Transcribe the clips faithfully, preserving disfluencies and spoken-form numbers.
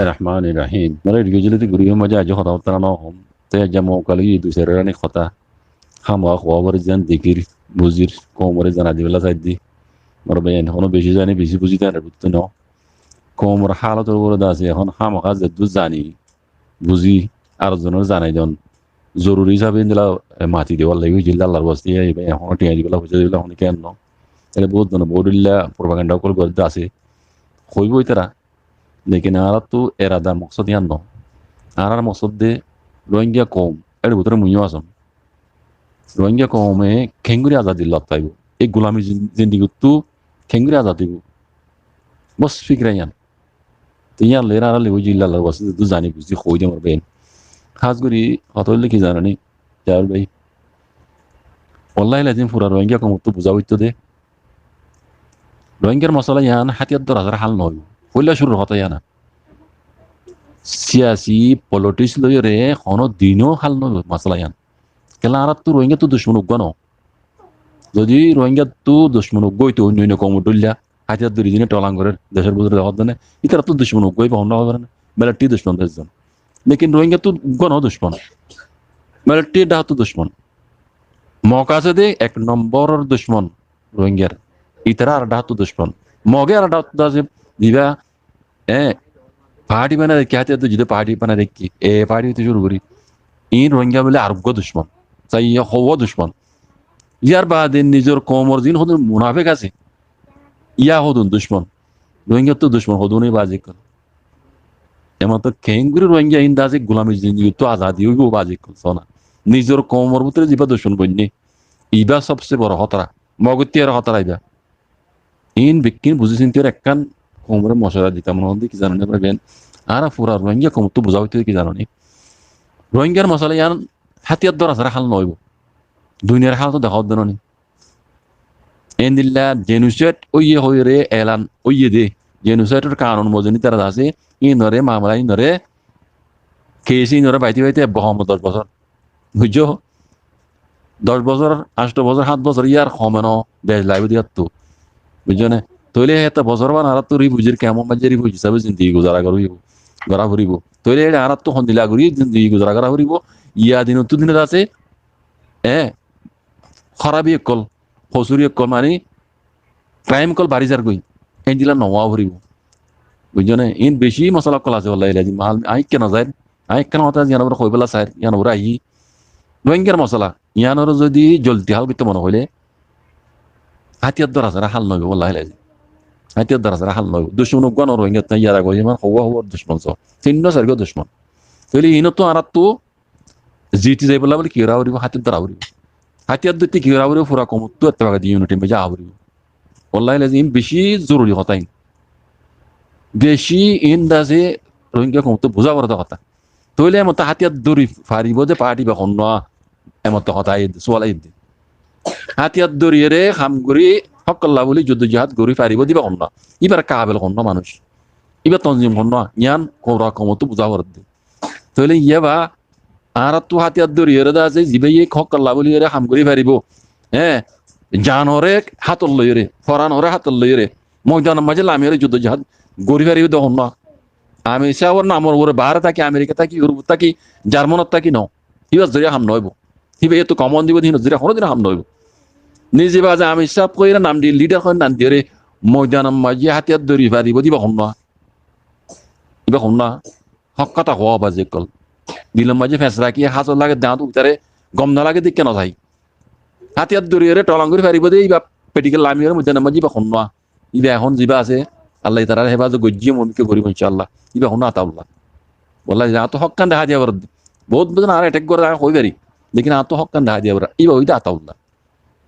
Rahmanir Rahim. Mara irgiziliti guriyó maze aijja hotá hotá no hom. Te aijja mouka loi dui sair ranik hotá. Hámaha hoóbor zan dekir, buzir, koumore zanai dibálla saiddi. Mara bái, ehón beci zani, beci buzi tare buttu no. Koumor halotor uore de asé, ehón hámaha zeddúr zani, buzi, ar zonore zanai don zoruri hísabe endilla, e, mati dibálla lagi hoiyé, Allar waste, e, ehón tiañ dibálla, foisa dibálla, ehón ken no. Ere bout zone bout illa propaganda ókkol gorí de asé. Hoibo itara. Lekin añárattu erada moksod yián no. Añárar moksod de Rohingya koum, ér bútore muiyó asóm. Rohingya koume kengori azadi loi táibo? Ei gulami zin-, zindigittú kengori azadi óibo? Bos fikir yián. Te yián loi añára loi ói zilla Allar waste zeddúr zani buzi hoi de mor bái. Hás gorí hotá óilde ki zano ni, Jabir bái? Wallahi lazim fura Rohingya koumottú buza foitto de. Rohingyar mosala yián hátiyar dóra sára hál no óibo. Foila cúrur hotá yián. Siyasi, politics loiyóre honó dino hál no óibo mosala yián. Kiyólla añárattu Rohingyattu ducmon uggúa no. Zodi Rohingyattu ducmon uggúa óito oinno oinno koumor dóilla, hátiyar dóri dine tolang gorer, decór bútore dehódde ne, itarattu ducmon uggúa óibo, honó hotá no. Military ducmon de ezzon. Lekin Rohingyattu uggúa no ducmon. Military dhahattu ducmon. Mog asé de ek nombor ducmon. Rohingyar. Itara ar dhahattu ducmon. Moge ar dhahattu asé, ziba, e, party banai raikké, hátiyar dóri zide party banai raikké, e party óite cúru gorí. Iín Rohingya bóli ar uggúa ducmon. Sai hoó ducmon. Yar baade nizor koumor zin hodún munafek asé, yá hodún ducmon. Rohingyattu ducmon hodún óibo bázi ókkol. Emotto kengori Rohingya inda asé gulami zindigittú azadi óibo bázi ókkol, sóna. Nizor koumor bútore ziba ducmon boinné, iba sobse boro hótara. Mogottú ere hótara iba. Iín bekkín buzi sinti ore ekkán koumore mocuwara ditam mone hoódde ki zano ni, añára fura Rohingya koumottú buza foitto de ki zano ni. Rohingyar mosala yián hátiyar dóra sára hál no óibo. Duniyar hál to dehá de no ni. Endilla genocide óiye hoiyóre elan óiye de. Genocide or kanun mozin itarat asé, inore mamela inore, case inore baite baite bohom doc bosór. Buijjó? Doc bosór, ancto bosór, hát bosór, yar home no, dec laibo de yattu. Buijjó ne? Tóile hete bosór ban añárattu refugee camp or maze refugee hísabe zindigi guzara gora foribo, gora foribo. Tóile ere añárattu hondilla gori zindigi guzara gora foribo. Yá dinottu dinot asé, e, hórabi ókkol, hosuri ókkol mani crime ókkol bari zargoi. Endilla no ówa foribo. Buijjó ne? Iín beci mosala ókkol asé, wallahi lazim. Añí, añí kiyá no zair? Añí ekkán hotá yián uore hoibálla sair, yián uore aiyí. Rohingyar mosala, yián ore zodi joldi hál goitto mone hoile, hátiyar dóra sára hál no óibo, wallahi lazim. Hátiyar dóra sára hál no óibo. Ducmon uggúa no Rohingya, yar age hoiyí, hoó hoó ducmon só. Tin no sair gua ducmon. Tóile iínottu añárattu ziti zaibálla bóli ki gora foribo? Hátiyar dóra foribo. Hátiyar dóitto ki gora foribo? Fura koumottú ettefak di unity maze aha foribo. Wallahi lazim beci zoruri hotá iín. Beci iín de asé Rohingya koumottú buza forede hotá. Tóile emotto hátiyar dóri faribo de party iba honnúa, emotto hotá aiyé de, sual aiyé de. Hátiyar dóri ere ham gori hókolla bóli juddo jihad gori faribo de iba honnúa. Ibar kabel honnúa manúic. Iba tonzim honnúa, yián fura koumottú buza forede. Tóile yá ba añárattu hátiyar dóri ere de asé, ziba yé hókolla bóli ere ham gori faribo. E, janore hátot loiyóre, foranore hátot loiyóre, moidanor maze lamiyóre juddo jihad gori faribo de honnúa. Amir sábor namor uore baáre táki, Amerika táki, Europe táki, Jarmanot táki no. Ibar zoriya ham no óibo. Iba yattu command dibo de, hínor zoriya honodin ham no óibo. Nize baze Amir sáb hoiyóre nam di, leader hoiyóre nam diyóre, moidanor maze hátiyar dóri faribo de iba honnúa. Iba honnúa. Hók hotá hoó bázi ókkol. Dilor maze fes raki, hásot lage, dañt uthare, gom no lage, dekké no sai. Hátiyar dóri ere tolang gori faribo de, iba pedikel lamiyóre moidanor maze iba honnúa. Iba ehón ziba asé, Allah itarare hefazot goijjé, mumin ókkole goribo, inshaAllah. Iba honnúa? Ataullah. Wallahi, añáttu hókkan dehá diya forede. Bout bosór añáre attack gore, añí hoi fari. Lekin añáttu hókkan dehá diya forede. Iba óilde Ataullah.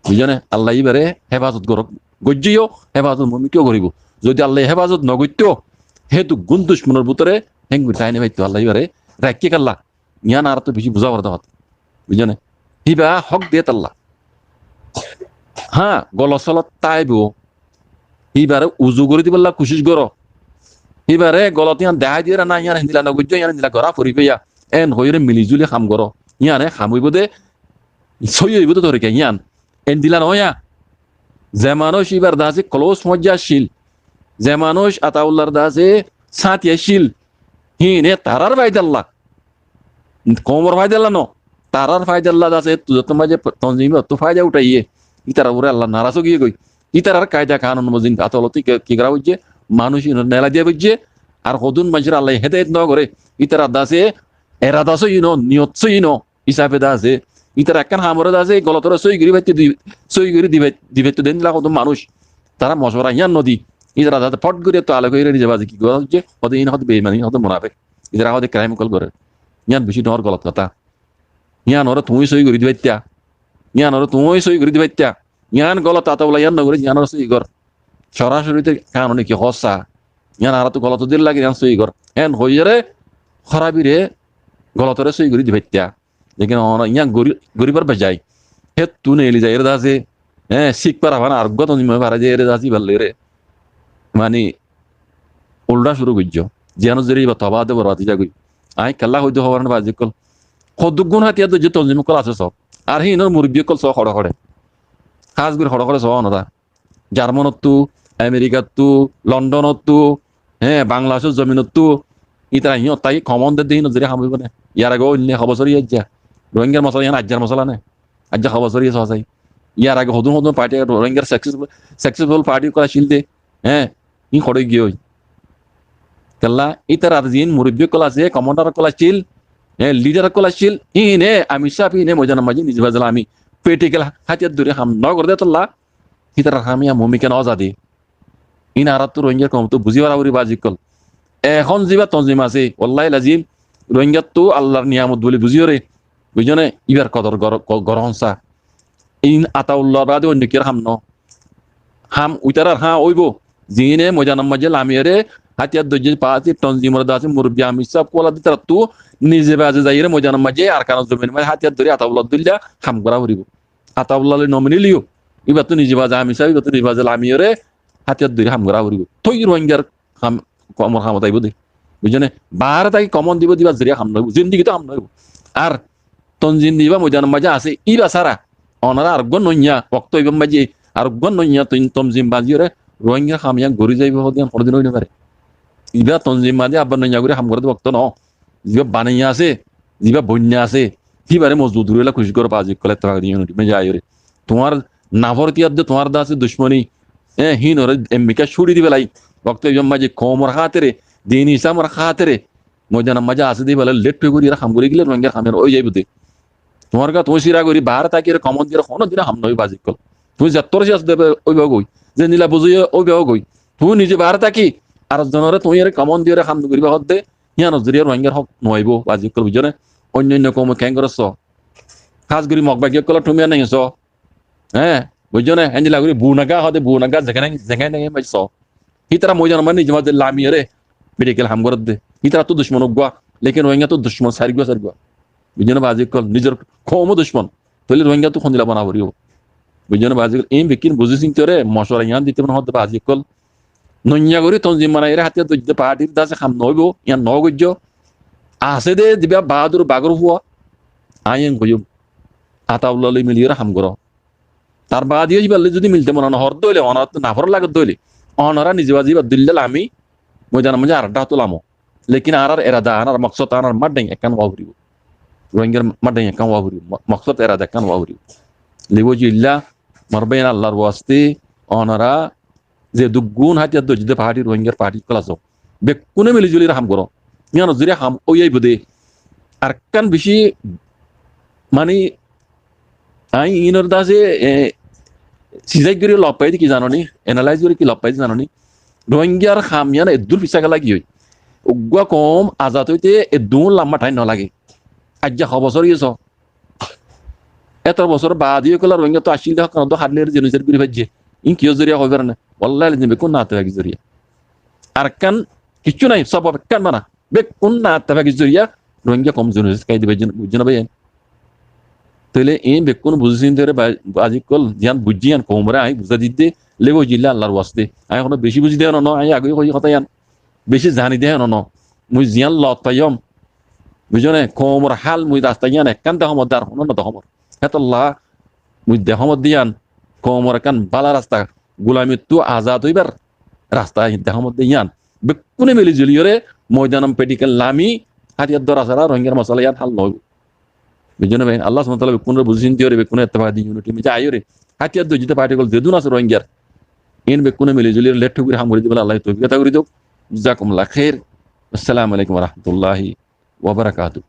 Buijjó né? Allah ibare hefazot gorok. Goijjé yó, hefazot mumin ókkole goribo. Zodi Allah hefazot no goitto, hétu gun ducmonor bútore héngori táki no faitto, Allah ibare raikké kiyólla. Yián añárattu beci buza forede hotá. Buijjó né? Híba hók de tálla. Há, golot solot táibo. Híbare uzu gorí dibálla kucíc goró. Híbare golot yián dehái diyére na, yián héndilla no goijjó, yián héndilla gorá foribó yá. Én hoiyóre mili zuli ham goró. Yiáne ham óibo de, sóiyi óibo de torika yián. Héndilla no yá. Ze manúic íbar daze close foñjja accíl, ze manúic Ataullar daze sáñti accíl, Híine tarár faidalla, koumor faidalla no, tarár faidalla de asé, héttu zottór maze tonzim íbattú faida utáiye, ítarar uore Allah naraz ói giyé goi. Ítarar kaida kanun mozin adolot ki, ki gorá foijje, manúic ín nela diya foijje, ar hodún manúcor Allah hédayet no goré, ítarar de asé, erada sóiyi no, niyot sóiyi no, hísafe de asé, ítara ekkán hamoré de asé, golotoré sóiyi gorí faitté di, sóiyi gorí di fai-, di faitté de endilla hodún manúic, tará mocwara yían no di, ítara de asé fot gorí etó alek óiyore nize baze ki gorá foijje, hode ín hode beimani, hode munafek, ítara hode kraim ókkol gorér. Yían beci dóñr golot hotá. Yíanoré tuñí sóiyi gorí di faittá, yíanoré tuñí sóiyi gorí di faittá, yían golot Ataullah yían no gorí, yíanoré sóiyi gor. Sorasori te kanune ki hoór sa, yían añáráttu golot dil lage, yían sóiyi gor. Héen hoiyóre hórabire golotoré sóiyi gorí di faittá. Lekin ono yían gorí-, goríbar bejai héttu neeli zaiyóre de asé, hé, sik fara fán ar uggwá tonzim fara zaiyóre de asé, íbar lói re, mani, uldha cúru goijjó. Ziyánor zoriya íba tobah de borbad ói zagói. Añí kiyólla hoidde hoór né bazi ókkol, hoddúr gún hátiyar dóijje tonzim ókkol asé soó. Ar híinor murubbi ókkol soó hoçé hoçé. Hás gorí hoçé hoçé soó onora. Jarmanottú, Amerikattú, Londhonottú, hé, Bangladecór zominottú, ítara híinot táki komon dedde híinor zoriya ham óibo né? Yar age óinne hobosóri aijja. Rohingyar mosola yían aijjar mosola né? Aijja hobosóri soó sai. Yar age hodún hodún party Rohingyar successful, successful party ókkol accíl de. Hé, híin hoçé giyói? Kiyólla, ítarar ziín murubbi ókkol asé, commander ókkol accíl, hé, leader ókkol accíl, híine, Amir Saheb híine moidanor maze nize baze lami, practical hátiyar dóri ham no goré de tolla, ítarar ham yían mumkin no zade. Íin añáráttu Rohingyar koumottú buzí fara foribo bazi ókkol. Ehón ziba tonzim asé, wallahil azim, Rohingyattu Allar niyamot buli buzíyore, buijjó né, íbar kodor gor-, go-, gorón sa. Íin Ataullar bade oinno kiyór ham no. Ham uitarar hañ óibo. Ziíne moidanor maze lamiyore hátiyar dóijje party tonzimor de asé murubbi Amir Saheb ókkol de ítarattú nize baze zaiyore moidanor maze Arkanor zominor maze hátiyar dóri Ataullar dóilla ham gorá foribo. Ataullar loi no milile yó, íbattú nize baze Amir Saheb, íbattú nize baze lamiyore hátiyar dóri ham gorá foribo. Toi Rohingyar ham, koumor hamot aibo de. Buijjó né? Baáre táki komon dibo, dibar zoriya ham no óibo. Zindigit ham no óibo. Ar tonzim de íba moidanor maze asé, íba sára onora ar uggwá noiya, wokto íbar maze ar uggwá noiya ton-, tonzim baziyore Rohingyar ham yían gorí zaibo hode yían honodin ói no fare. Íba tonzim bazi abbar noiya gorí ham goré de wokto no. Ziba banaiya asé, ziba boinna asé, híbare mozbut goríbolla kucíc goró bazi ókkol, ettefak unity maze aiyóre. Tuáñr naforotiyar de tuáñr de asé ducmoni, hé, híinore emmika cúri di félai, wokto íbar maze koumor hátere, din Islamor hátere, moidanor maze asé de íbare left gorí ham gorí gile Rohingyar ham yían ói zaibo de. Tuáñr ga tuñí sira gorí baáre táki ere komon diyore honodin ham no óibo bazi ókkol. Tuñí zettór siyasot óiba goi, zendilla buzó óiba goi. Tuñí nize baáre táki ar zonoré tuñí ere komon diyore ham no goríba hode, yíanor zoriya Rohingyar hók no aibo bazi ókkol, buijjó né? Oinno oinno koum keén goré soó. Hás gorí Mog bái ókkolor thumi anai soó. Hé, buijjó né? Héndilla gorí Bunaga hode, Bunaga zeháne, zeháne maze soó. Ítara moidanor maze nize baze lamiyore practical ham gorédde. Ítarattú ducmon uggwá, lekin Rohingyattu ducmon sairgwá sairgwá. Buijjó né bazi ókkol? Nizor koumor ducmon. Tóile Rohingyattu hondilla bana foribo? Buijjó né bazi ókkol? Íin bekkún buzí sintore mocwara yían dite mone hoó de bazi ókkol. Noiya gorí tonzim banaiyore hátiyar dóijje partyr de asé ham no óibo, yían no goijjó. Asé de diba baádur bagor fua, añí yían hoiyum. Ataullar loi miliyore ham goró. Tar bade yó íbar loi zodi milte mone no hoór de óile, onorattú naforot lager de óile, onora nize baze íbar dóilla lami, moidanor maze areddá háttu lamo. Lekin añárar erada, añárar moksod, añárar maddhain ekkán ówa foribo. Rohingyar maddhain ekkán ówa foribo. Mo-, moksod, erada ekkán ówa foribo. Liwajhillah, mor báiyain, Allar waste, onora ze duggún hátiyar dóijje de party, Rohingyar party ókkol asó, bekkúne mili zuli ham goró. Yíanor zoriya ham ói zaibo de. Ar ekkán beci, mani, añí inor dase, e, sizai gorí lofai de ki zano ni, analyze gorí ki lofai de zano ni, Rohingyar ham yían eddúr fisá gela giyói. Uggwá koum azad óite eddúr lamba thaim no lage. Aijja ho bosór óiye soó. Eto bosór baade yó kiyólla Rohingya to accíl de, hókkan to hárle genocide gorí faijje. Ín kiyór zoriya hoi fare né? Wallahil azim bekkún nattefaki zoriya. Ar ekkán kiccú nai, sobob ekkán bana. Bekkún nattefaki zoriya Rohingya koum genocide kái di faijje, buijjó né bái? Tóile ín bekkún buzí sínti re ba-, bazi ókkol, ziyán buijjí yían koumoré añí buzái didde, lebo zilla Allar waste. Añí hono beci buzí de no, añí age hoi hotá yían. Beci zani de no, no. Mui ziyán lot faiyum, buijjó né, koumor hál mui rasta yían ekkán dehómor de ar hono no dehómor. Hétolla mui dehómor de yían koumor ekkán bála rasta, gulamittú azad óibar rasta dehómor de yían. Bekkúne mili zuliyóre moidanot fethikan lami hátiyar dóra sára Rohingyar mosala yián hál no óibo. Buijjó né bái? Allah subhanahu wa taala bekkúnore buzí sinti yóre, bekkúne ettefak di unity maze aiyóre hátiyar dóijjite party ókkol zedún asé Rohingyar, iín bekkúne mili zuliyóre letthu gorí ham gorí dibálla Allah ye toufik ata gorí douk. Jazakumullahu khair. Assalamu alaikum wa rahmatullahi wa barakatuhu.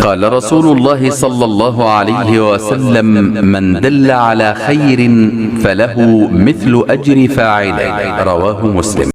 قال رسول الله صلى الله عليه وسلم: من دل على خير فله مثل أجر فاعله. رواه مسلم.